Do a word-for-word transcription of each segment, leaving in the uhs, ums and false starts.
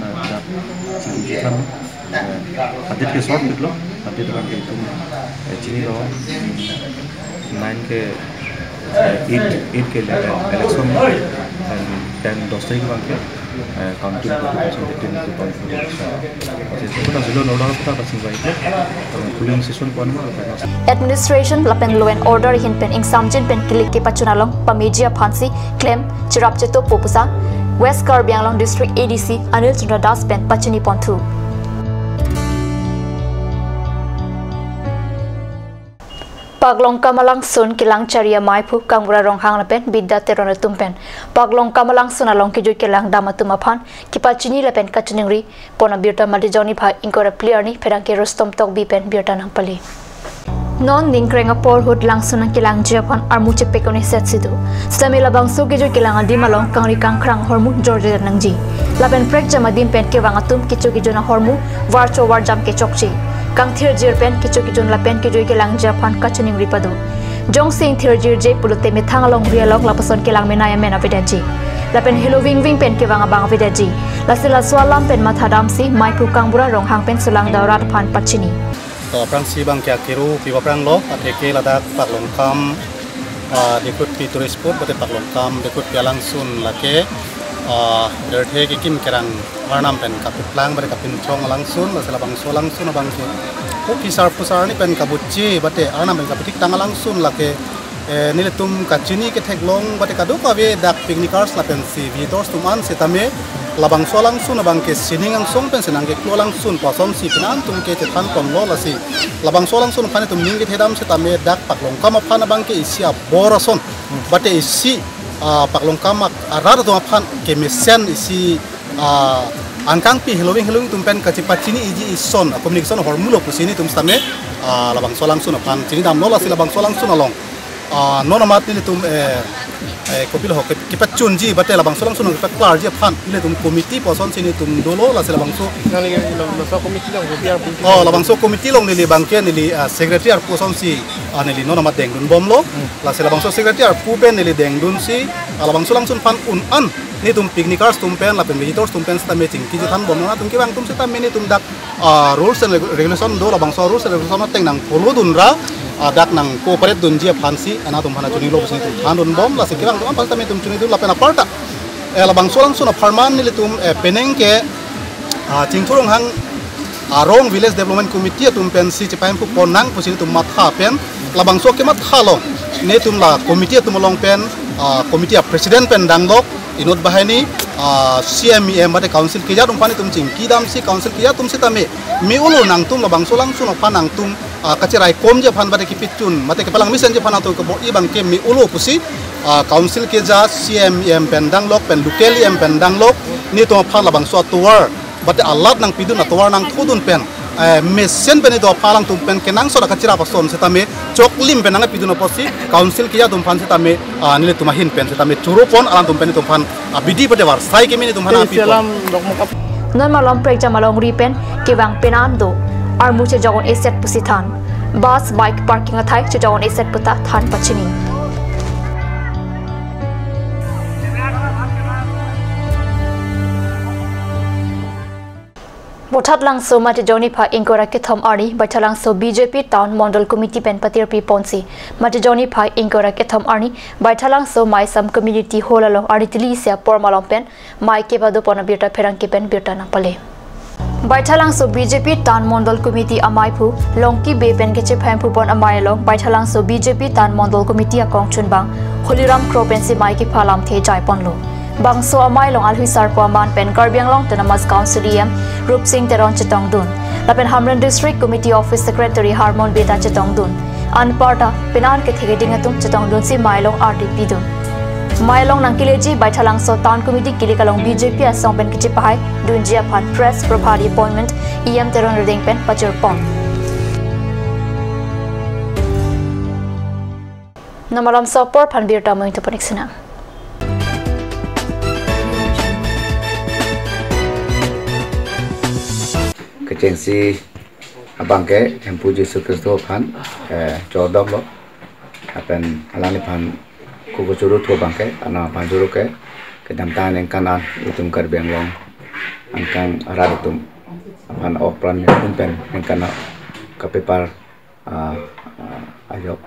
na dak chingki than, eh, hadit ke short bit lo, hadit abang ke itum, eh, chinilo, nine ke, eh, eight, eight ke ele-, election, and ten dos tarik abang ke, eh, counting forty percent, thirteen to forty percent. Masih itu kita sudah nol dapat apa sih baik lo, polling station pon mo, Administration lapen law and order ahin pen ingsamjin pen kilik kepachun along pameji aphansi klem cherap chetokpo pusi West Karbi Anglong District A D C Anil Chandra Das pen pachini ponthu. Paklongkam alangsun kelang chari amei aphu Kangbura Ronghang lapen Bidya Teron atum pen Paklongkam alangsun along kejut kelang dam atum aphan kepachini lapen kachiningri pon abirta Matijong niphai ingkoi ra phli arni pherangke Rustom Tokbi pen birta nangpale. Non ningkreng apor ahut langsun nangkelangji aphan armu chepek un-e setsi do. Sitame labangso kejut kelang adim along kangri kangkrang ahormu jorje nangji. Lapen prekjam adim pen kevang atum kecho kejun ahormu varcho varjam kechokche. Kangthirjir pen kecho kejun lapen kejut kelangji aphan kachiningri pado. Jongsi ingthirjirje pulote methang alongri along lapuson kelang menei amen avedetji. Lapen helovingving pen kevang abang avedetji. Lasi laso alam pen mathadamsi mei aphu Kangbura Ronghang pen Sulang Darat aphan pachini. To aphrangsi abang ke akero pi aphrang lo, atheke ladak Paklongkam, ah, Dikrutpi tourist spot, mate Paklongkam Dikrutpi alangsun lake, ah, birthe kekim kerang arnam pen kapuplang, mate kapinchong alangsun, lasi labangso alangsun abang ke. Ko kisar pusar ni pen kabuchi, mate arnam pen kaputik tang alangsun lake, eh, nelitum kachini ketheklong, mate kadokave dak picnickers lapensi visitors atum an sitame labangso alangsun abang ke sining angsong pensi nangkeklo alangsun pu asonsi penang atum ke chethan ponlo lasi. Labangso alangsun aphan itum ning kethedam sitame dak Paklongkam aphan abang ke isi abor ason. Mate isi, ah, Paklongkam ak-, arat atum aphan kemesen isi, ah, angkangpi heloving heloving atum pen kachepachini iji ison, ah, communication ahormu lo pusi nelitum sitame, ah, labangso alangsun aphan chinidamlo lasi labangso alangsun along. Ah, non amat nelitum, eh, eh, kopilo ho, ke-, kepachunji, mate labangso alangsun kepaklarji aphan, nelitum committee pu asonsi nelitum dolo, lasi labangso. Nangli labangso committee along kopi arpu? Oh, labangso committee along neli abang ke neli, ah, secretary arpu asonsi, ah, neli non amat dengdun bomlo. Hmm. Lasi labangso secretary arpu pen neli dengdunsi, ah, labangso alangsun aphan un-an, nelitum picnickers atum pen, lapen visitors atum pen sitame chingki chethan bomlo, atum kevang atum sitame nelitum dak ah, rules and regu-, regulation do, labangso rules and regulation ateng nang follow dunra, ah, dak nang cooperate dunji aphansi, anatum aphan chinilo pusi nelitum thandun bom, lasi kevang atum aphan sitame itum chinidun lapen aparta. Eh, labangso alangsun apharman nelitum, eh, penang ke, ah, Chingthur Ronghang, ah, Rong Village Development Committee atum pensi chepaimpu ponnang pusi nelitum matha pen, labangso kematha along, nelitum la committee atum along pen, ah, committee a president pen dangdok, inut banghini, ah, C M, E M, mate council keja atum aphan itum chingkidamsi council keja atum sitame me-olo nangtum labangso alangsun aphan nangtum, ah, kacheraikomji aphan mate kepachun, mate kepalang mesenji aphan atum kebor-i abang ke me-olo pusi, Ah, council keja C E M, E M pen danglok pen local E M pen danglok, netum aphan labangso atovar, bate alat nangpidun, atovar nangthodun pen, eh, mesen pen netum aphan alangtum pen kenangsot akachirap ason setame choklim pen nangpidun apotsi council keja atum aphan setame, ah, nelitum ahin pen setame choro pon, alangtum pen netum aphan, ah, bidi pate varsai keme netum aphan api pon. Non malom prekjam alongri pen kevang penan do, armu chejok un-eset pusi than. Bus, bike parking athai chejok un-eset puta than pachini. Bothatlangso Matijong niphai ingkoi ra kethom arni Baithalangso B J P Town Mondol Committee pen patirpi ponsi, Matijong niphai ingkoi ra kethom arni Baithalangso Maisam Community Hall along arni tili isi apor malom pen mei kepado pon abirta pherangke pen birta nangpale. Baithalangso B J P Town Mondol Committee ameiphu Longki Bey pen kechephem phu pon amei along Baithalangso B J P Town Mondol Committee akongchunbang Holiram Kro pensi mei kepha lamthe jai ponlo. Bangso amei along alhi sarpo aman pen Karbi Anglong Autonomous Council E M Rupsing Teron chetongdun, lapen Hamren District Committee Office Secretary Harmon Bey ta chetongdun. Anparta penan kethe keding atum chetongdunsi mei along ardi pidun. Mei along nangkeleji Baithalangso Town Committee kilik along B J P asong pen kechepahai dunji aphan Press Probhari appointment E M Teron Reding pen pajir pon. Non malomso apor aphan birta mo ingtu panik sina. Kechengsi abangke Hemphu Jisu Khristo aphan, eh, chodom lo. Lapen alangliphan kuku churu thu abangke, anam aphan churu ke, kedamtang ningkan an itum Karbi Anglong angkang arat atum aphan ok pran mepun pen ningkan an kapepar, ah, ah, ajok.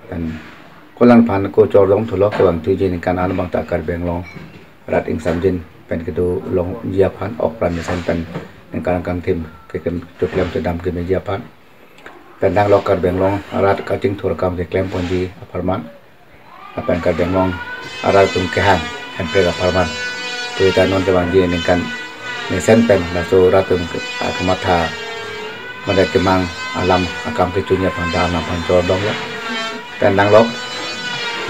Pen ko alangphan ko chordom thulo, kevang thuji ningkan an abang ta Karbi Anglong rat ingsamjin pen kedo longji aphan, ok pran mesen pen ningkan angkang thim ke, ke choklem chodam kemeji aphan. Pen danglok Karbi Anglong arat kachingthur akam keklem ponji apharman, lapen Karbi Anglong arat atum kehang hemprek apharman. Pu ta non kevangji ningkan mesen pen laso rat atum ke, ah, kematha mane kemang alam akam kechunji aphan ta anam aphan chordom lo. Pen danglok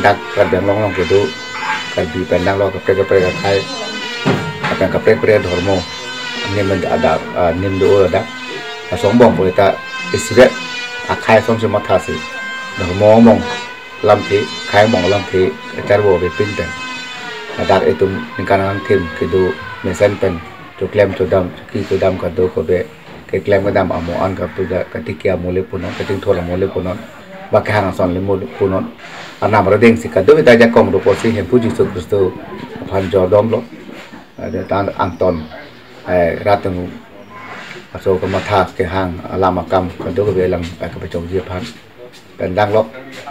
dak Karbi Anglong along kedo Karbi pen danglok kaprek kaprek akhei, lapen kaprek kaprek dhormo, nim ada, ah, nim do ada. Laso angbong pu ta isivet akhei asonsi mathasi dhormo angbong lamthe, akhei angbong lamthe kacharvo avepin pen, ladak itum ningkan angkang thim kedo mesen pen choklem chodam, chokhi chodam kadokave, keklem kedam amo an kapuja, katiki amo le punon, kachingthur amo le punon, ba kehang ason le mo le punon. Anam aridengsi kadokave ta ajakong do pusi Hemphu Jisu Khristo aphan chordom lo. Ada tan angton, eh, rat atum aso kematha kehang alam akam kadokave alang, eh, kapachokji aphan. Pen danglok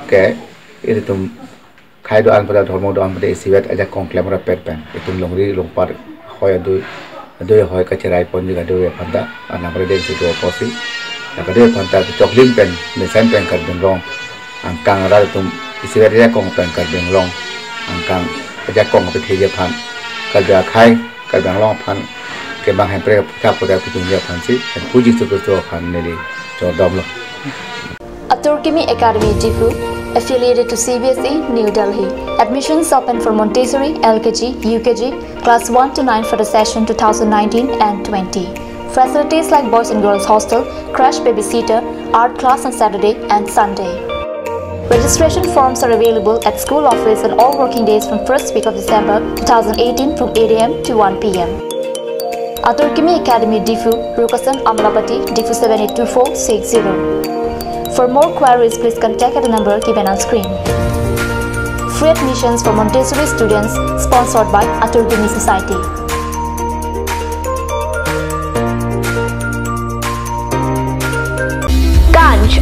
ke ilitum akhei do-an pada dhormo do-an pada isivet ajakong klem rapet pen itum longri longpat hoi adui, adui hoi kacherai ponji kadokave aphan ta anam aridengsi do pusi, la kadokave aphan ta choklim pen mesen pen Karbi Anglong angkang arat atum isivet ajakong pen Karbi Anglong angkang ajakong ketheji aphan, Karbi akhei, Karbi Anglong aphan kemang hemprek aputhak aputhak pidunji aphansi Hemphu Jisu Khristo aphan neli chordom lo. Atur Kimi Academy Diphu, affiliated to C B S E, New Delhi. Admissions open for Montessori, L K G, U K G, class one to nine for the session two thousand nineteen and twenty. Facilities like boys and girls hostel, crash, babysitter, art class on Saturday and Sunday. Registration forms are available at school office on all working days from first week of December two thousand eighteen from eight A M to one P M. Atur Kimi Academy Diphu, Rukasan Amlapati, Diphu seven eight two four six zero. For more queries, please contact at the number given on screen. Free admissions for Montessori students, sponsored by Atur Kimi Society. Ganj.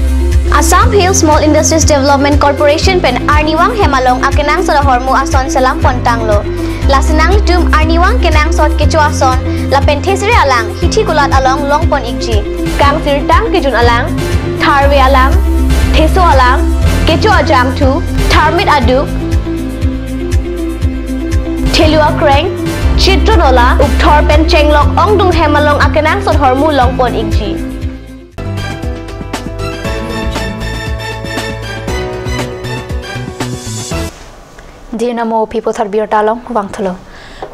Assam Hill Small Industries Development Corporation pen arnivang hem along akenangsot ahormu ason selam pontanglo. Lasi nanglitum arnivang kenangsot kecho ason lapen thesere alang hithi kulat along longpon ikji. Kangsirtang kejun alang, tharve alang, theso alang, kecho ajangthu, tharmit aduk, thelu akreng, chitron ola, ukthor pen chenglok ongdung hem along akenangsot hormu longpon ikji. Dhinamo Phipothar birta along vangthulo.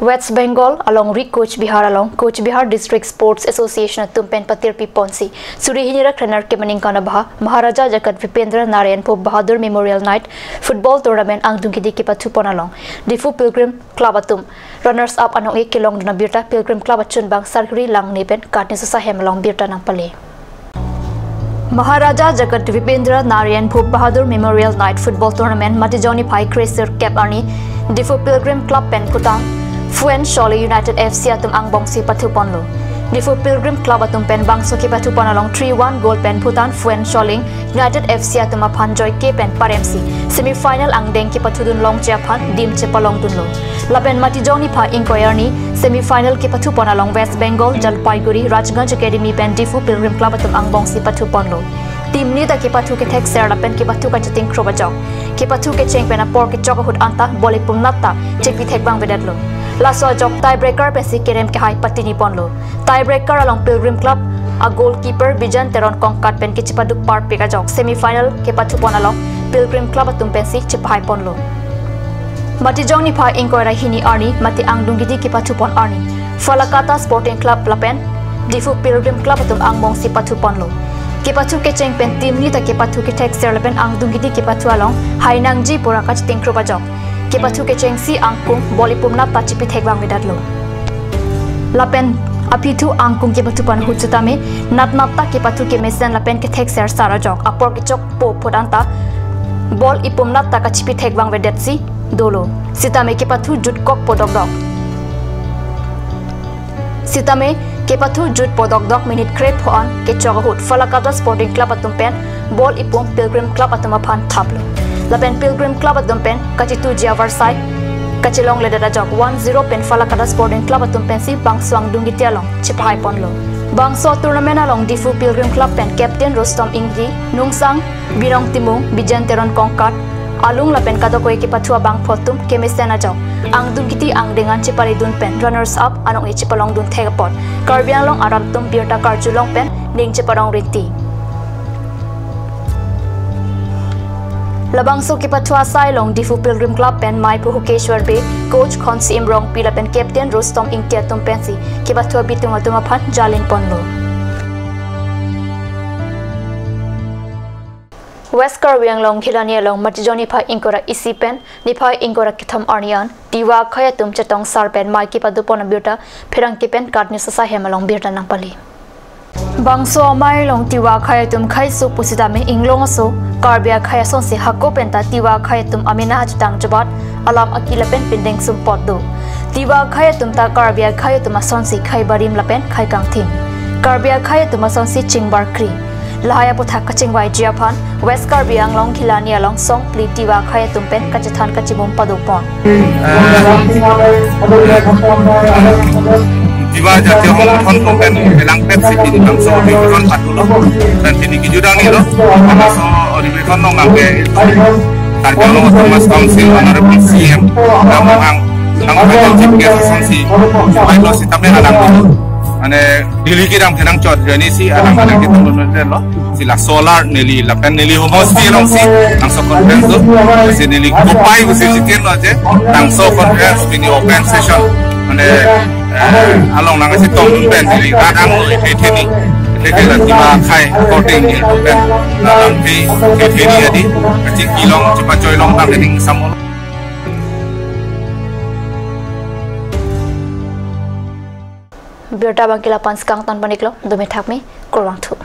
West Bengal alongri Coach Bihar along Coach Bihar District Sports Association atum pen patirpi ponsi suri hini ra krenerkep aningkan abha Maharaja Jagat Vipendra Narayan Bhoop Bahadur Memorial Night Football Tournament angdung kidi kepathu pon along Diphu Pilgrim Club atum runners up anong-e kelongdun abirta Pilgrim Club achunbang Sarkri Langne pen katni sosa hem along birta nangpale. Maharaja Jagat Vipendra Narayan Bhoop Bahadur Memorial Night Football Tournament Matijong niphai kre-sir kep arni Diphu Pilgrim Club pen Bhutan Phuentsholing United F C atum angbongsi pathu ponlo. Diphu Pilgrim Club atum pen bangso kepathu pon along three one goal pen Bhutan Phuentsholing United F C atum aphan joike pen paremsi semi final angdeng kepathudun longji aphan dim chepalongdunlo. Lapen Matijong niphai ingkoi arni semi final kepathu pon along West Bengal Jalpaiguri Rajganj Academy pen Diphu Pilgrim Club atum angbongsi pathu ponlo. Team ni ta kepathu kethekser lapen kepathu kachingthum ajok. Kepathu kecheng pen apor kechok ahut anta ball ipum nat ta chepithek vangvedetlo. Laso ajok tiebreaker pensi kerem kehai patini ponlo. Tiebreaker along Pilgrim Club a goalkeeper Bijan Teron Kongkat pen kechepaduk parpik ajok semi final kepathu pon along Pilgrim Club atum pensi chepahai ponlo. Matijong niphai ingkoi ra hini arni mate angdung kidi kepathu pon arni Falakata Sporting Club lapen Diphu Pilgrim Club atum angbongsi pathu ponlo. Kepathu kecheng pen team ni ta kepathu kethekser lapen angdung kidi kepathu along hai nangji pura kachingthum ajok. Kepathu kechengsi angkung ball ipum nat ta chepithek vangvedetlo. Lapen apithu angkung kepathu pon ahut sitame nat nat ta kepathu kemesen lapen kethekser sar ajok apor kechokpo ahut anta ball ipum nat ta kachepithek vangvedetsi dolo. Sitame kepathu jutkokpo dokdok. Sitame kepathu jutpo dokdok minute krepho an kechok ahut Falakata Sporting Club atum pen ball ipum Pilgrim Club atum aphan thaplo. Lapen Pilgrim Club atum pen kachituji avarsai kachelongledet ajok one zero pen Falakata Sporting Club atum pensi bangso angdung kidi along chepahai ponlo. Bangso tournament along Diphu Pilgrim Club pen Captain Rustom Ingti, Nungsang Binong Timung, Bijan Teron Kongkat, alung lapen kadokave kepathu abangphu atum kemesen ajok angdung kidi angdeng an chepaledun pen runners up anong-e chepalongdun thek apot Karbi Anglong arat atum birta karjulong pen ning cheparong rinti. Labangso kepathu asai along Diphu Pilgrim Club pen maiphu Hukeshwar Bey, coach Khonsi Imrongpi lapen captain Rustom Ingti atum pensi kepathu abitung atum aphan jalin ponlo. West Karbi Anglong Ghelani along Matijong niphai ingkoi ra isi pen niphai ingkoi ra kethom arni an Tiwa akhei atum chetong sar pen mai kepado pon abirta pherangke pen katni sosa hem along birta nangpale. Bangso amei along Tiwa akhei atum khei su pusitame inglong aso Karbi akhei asonsi hako penta Tiwa akhei atum amena hajutang jubat alam akila pen pindeng sumpot do. Tiwa akhei atum ta Karbi akhei atum asonsi khei barim lapen khei kangthim. Karbi akhei atum asonsi chingbar kri. Lahai aputhak kachingvaiji aphan West Karbi Anglong Ghelani along songpli Tiwa akhei atum pen kachethan kachimum pado pon. Tiwa Jatiya Songothon pen pelangpet si pini bangso odhibeshon patulo. Dan pini kejut arni lo, bangso odhibeshon along abang ke Karbi Anglong Autonomous Council Honorable C M, Ramon Ang, Ang Chief Guest asonsi, bailo sitame alang, mane Delhi kedam kenang chot, jani si alang alang kita lo. Si laso alar neli lapen neli homosti alongsi nangso conference do. Si neli kopai pusi chitin lo je nangso conference pini open session. Mane, eh, along nangsi tong pen neli rat anglo itheni. Itheke la Tiwa akhei korte ni open. Alam pi itheni adi. Kachingki long chepachoi long tang ning samol. Birta abang ke la-an si kangton pon-iklo, dome thakme, kurvangthu.